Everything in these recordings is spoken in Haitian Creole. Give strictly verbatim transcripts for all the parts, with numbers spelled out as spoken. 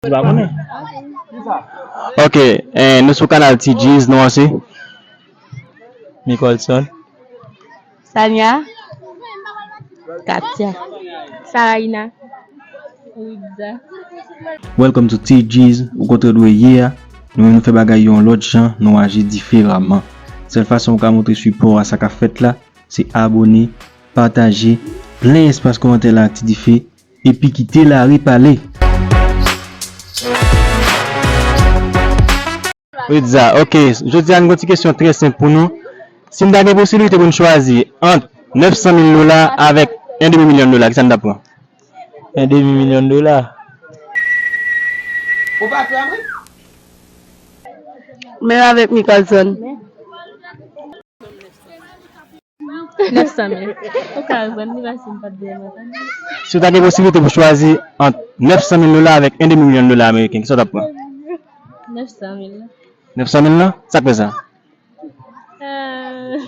Ou pa konnen? Ok, eh, nou sou kanal T G's, non, se Micolson. Sania. Katia. Saraina. Ridza. Welcome to T G's, ou kote w dwe ye a. Nou menm nou fè bagay yon lòt jan, nou aji diferaman. Sèl fason ou ka montre sipò a sa k ap fèt la, se abòne, pataje, plen espas kòmantè la ak ti dife, epi kite lari pale. Ridza, ok. Jodi a, n gen yon ti kesyon trè senp pou nou. Si n ta gen posiblite pou n chwazi ant nèf san mil dola avèk yon demi milyon dola, kisa n t ap pran? Yon demi milyon dola. Ou pa klè, wi? Menm avèk Micolson. Nèf san mil. Ou ka reprann li paske m pa t vrèman tande. Si w ta gen posiblite pou chwazi ant nèf san mil dola avèk yon demi milyon dola ameriken, kisa w t ap pran? Nèf san mil. Nèf san mil lan? Sa k fè sa? Euh.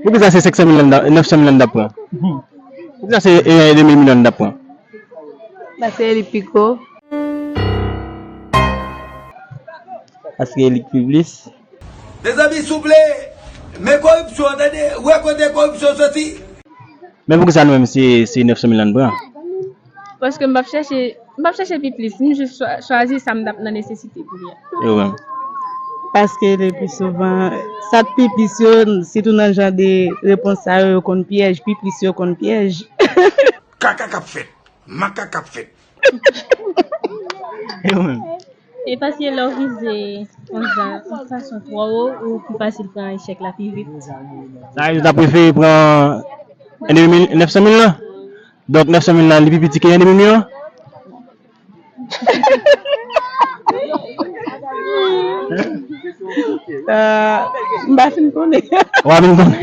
Poukisa se senk san mil lan, nèf san mil lan n t ap pran? Poukisa se yon demi milyon n t ap pran? Paske li pi gwo. Paske li k pi plis. Mezanmi, souple, men koripsyon, tande, wè kote koripsyon soti. Men poukisa nou menm se, se nèf san mil lan n pran? Paske m p ap chèche, m p ap chèche pi plis, m jis chwa-, chwazi sa m t ap nan nesesite pou li a. E ou menm? Paske le pi souvan, sa k pi plis yo, sitou nan jan de repons sa yo, yo konn pyèj, pi plis yo konn pyèj. Kaka k ap fèt, makak k ap fèt. E ou menm? E paske lè w vize yon jan, yon fason twò wo, ou pi fasil pran echèk la pi vit. Sa vle di w ta prefere pran yon demi mil, nèf san mil lan? Donk, nèf san mil lan, li pi piti ke yon demi milyon? Euh, m pa fin konnen. Ou pa fin konnen?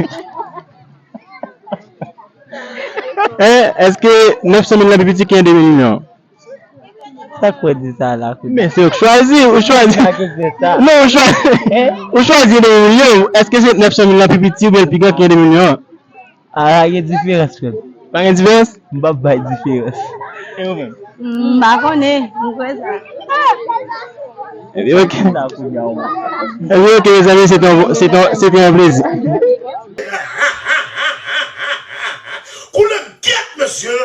Eh, èske nèf san mil lan pi piti ke yon demi milyon? Sa k fè w di sa la, kounye a? Men se ou k chwazi, ou chwazi. Sa k fè sa? Non, ou chwazi. Hein? Ou chwazi yon demi milyon. Èske se nèf san mil lan pi piti oubyen l pi gran ke yon demi milyon an? Ah, gen diferans, frè m. Pa gen diferans? M p ap bay diferans. E ou menm? M pa konnen, m kwè sa. Ebyen, ok. Sa kounye a, ou menm. Ebyen, ok, mezanmi, se te yon, se te yon, se te yon plezi. Koulèb gèt, mesye!